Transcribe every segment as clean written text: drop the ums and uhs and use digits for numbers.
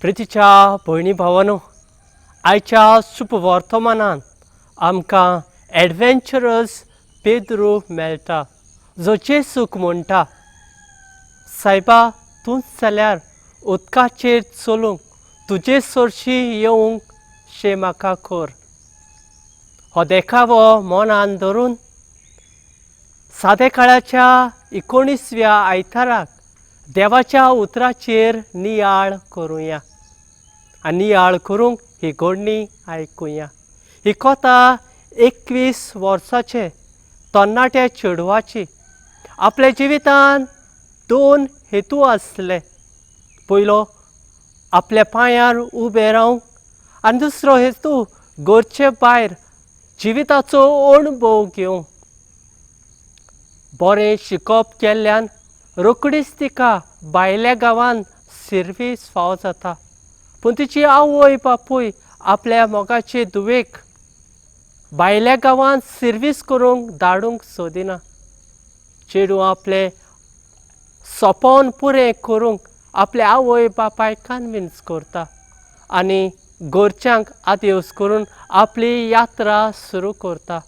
प्रितीच्या भयणी भावानो, आयच्या शुभ वर्तमानान आमकां एडवेंचरस पेद्रू मेळटा, जो जेसूक म्हणटा, सायबा, तूंच जाल्यार उदकाचेर चलूंक तुजे सरशी येवंक शे म्हाका कर. हो देखावो मनान धरून सादे काळाच्या 19व्या आयताराक देवाच्या उतराचेर नियाळ करुया आनी नियाळ करूंक ही घडणी आयकुया. ही कथा 21 वर्साचे तरणाट्या चेडवाची. आपल्या जिवितान दोन हेतू आसले. पयलो, आपल्या पांयार उबें रावंक आनी दुसरो हेतू, घरचे भायर जिविताचो अणभव घेवंक. बरें शिकप केल्ल्यान रोखडीच तिका भायल्या गांवांत सिर्वीस फावो जाता, पूण तिची आवय बापूय आपल्या मोगाचे धुवेक भायल्या गांवांत सिर्वीस करूंक धाडूंक सोदिना. चेडूं आपलें सपन पुरें करूंक आपल्या आवय बापायक कन्विन्स करता आनी घरच्यांक आदेवस करून आपली यात्रा सुरू करता.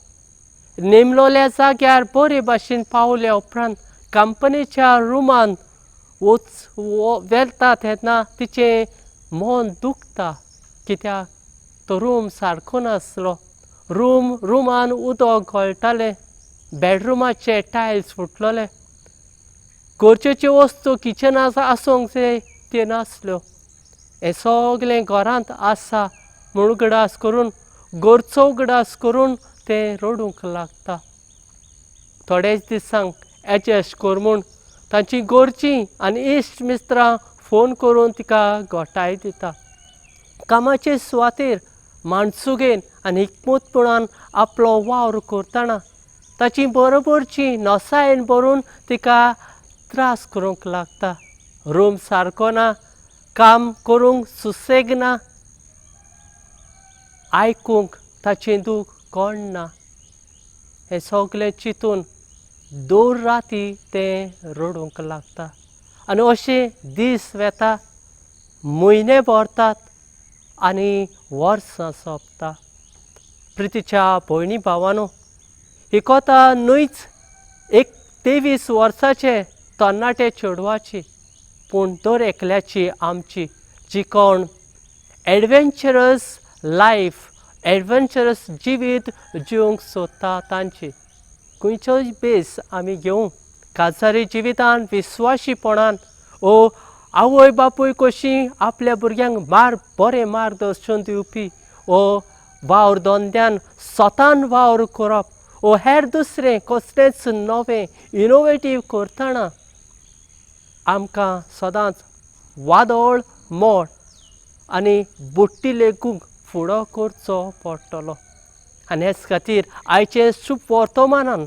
नेमलोल्या जाग्यार बरे भाशेन पावल्या उपरांत कंपनीच्या रुमान वच वेता तेन्ना तिचें मन दुखता, कित्याक तो रूम सारको नासलो. रुमान उदक गळटालें, बेडरुमाचे टायल्स फुटलोले, गरजेच्यो वस्तू किचनांत आसूंक जाय त्यो नासल्यो. हें सगलें घरांत आसा म्हूण उगडास करून, घरचो उगडास करून तें रडूंक लागता. थोडेच दिसांक एडजस्ट कर म्हूण तांची घरचीं आनी इश्ट मित्रां फोन करून तिका घटाय दिता. कामाचे सुवातेर माणसुगेन आनी हिकमतपणान आपलो वावर करतना ताची बरोबरची नसायेन भरून तिका त्रास करूंक लागता. रूम सारको ना, काम करूंक सुसेग ना, आयकूंक ताचें दूख कोण ना. हें सगलें चिंतून दोन राती तें रडूंक लागता आनी अशें दीस वेता, म्हयने भरतात आनी वर्सां सोंपता. प्रितीच्या भयणी भावानो, ही कथा न्हयच एक 23 वर्साचे तरणाटे चेडवाची, पूण दर एकल्याची आमची, जी कोण एडवेंचरस लायफ, एडवेंचरस जिवीत जिवंक सोदता तांची. खंयचोय बेस आमी घेवं, काजारी जिवितान विस्वाशीपणान ओ आवय बापूय कशी आपल्या भुरग्यांक बरें मार्गदर्शन दिवपी, ओ वावर धंद्यान स्वतान वावर करप, ओ हेर दुसरें कसलेंच नवें इनोवेटीव करतना आमकां सदांच वादळ मोड आनी बुडटी लेगूंक फुडो करचो पडटलो. आनी हेच खातीर आयचें शुभ वर्तमानान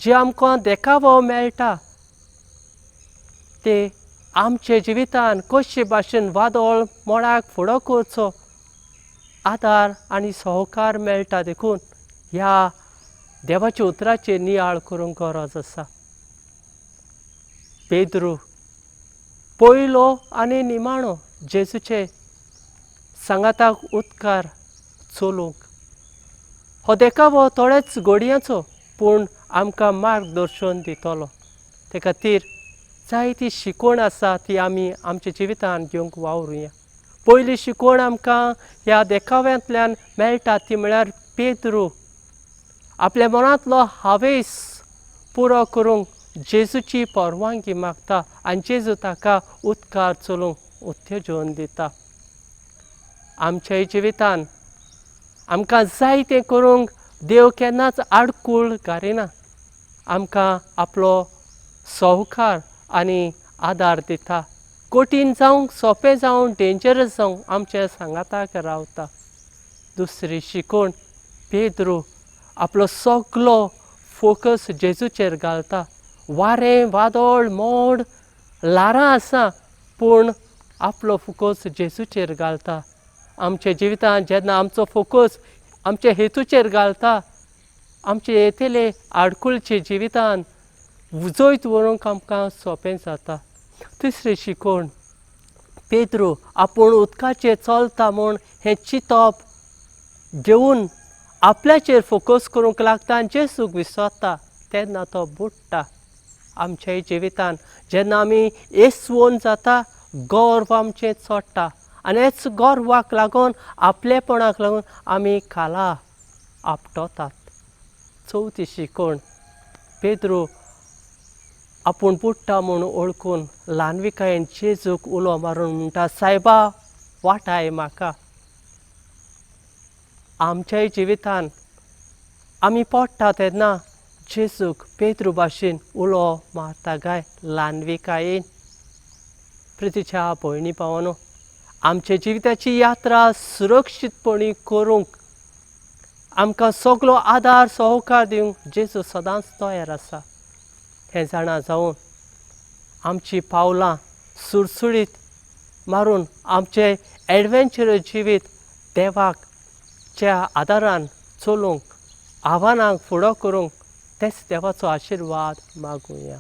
जे आमकां देखावो मेळटा ते आमच्या जिवितान कशे भाशेन वादळ मोडाक फुडो करचो आदार आनी सहकार मेळटा. देखून ह्या देवाच्या उतराचेर नियाळ करूंक गरज आसा. पेद्रू पयलो आनी निमाणो जेजूचे सांगाताक उदकार चलूंक. हो देखावो थोडेच घडयांचो, पूण आमकां मार्गदर्शन दितलो. ते खातीर जायती शिकवण आसा ती आमी आमच्या जिवितांत घेवंक वावरुया. पयली शिकवण आमकां ह्या देखाव्यांतल्यान मेळटा ती म्हळ्यार पेद्रू आपल्या मनांतलो हावेस पुरो करूंक जेजूची परवानगी मागता आनी जेजू ताका उदकार चलूंक उत्तेजन दिता. आमच्या जिवितान आमकां जाय तें करूंक देव केन्नाच आडकूळ घालिना. आमकां आपलो सहकार आनी आदार दिता. कठीण जावं, सोंपें जावं, डेंजरस जावं, आमच्या सांगाताक रावता. दुसरी शिकवण, पेद्रू आपलो सगलो फोकस जेजूचेर घालता. वारें, वादळ, मोड, ल्हारां आसा, पूण आपलो फोकस जेजूचेर घालता. आमच्या जिवितांत जेन्ना आमचो फोकस आमच्या हेतूचेर घालता, आमचे येतले आडकुळचे जिवितान जैत व्हरूंक आमकां सोंपें जाता. तिसरी शिकवण, पेद्रू आपूण उदकाचेर चलता म्हूण हें चिंतप घेवन आपल्याचेर फोकस करूंक लागता आनी जेजूक विसरता तेन्ना तो बुडटा. आमच्याय जिवितान जेन्ना आमी येसवून जाता, गर्व आमचें चडटा आनी हेच गर्वाक लागून, आपलेपणाक लागून आमी खाला आपटतात. चवथी शिकवण, पेद्रू आपूण बुडटा म्हूण वळखून ल्हानविकायेन जेजूक उलो मारून म्हणटा, सायबा वाटाय म्हाका. आमच्याय जिवितान आमी पडटा तेन्ना जेजूक पेद्रू भाशेन उलो मारता काय ल्हानविकायेन? प्रितीच्या भयणी भावांनो, आमच्या जिविताची यात्रा सुरक्षीतपणी करूंक आमकां सगलो आदार सहकार दिवंक जेजू सदांच तयार आसा. हें जाणा जावन आमची पावलां सुरसुळीत मारून आमचें एडवेंचर जिवीत देवाच्या आदारान चलोवंक, आव्हानांक फुडो करूंक तेच देवाचो आशिर्वाद मागुया.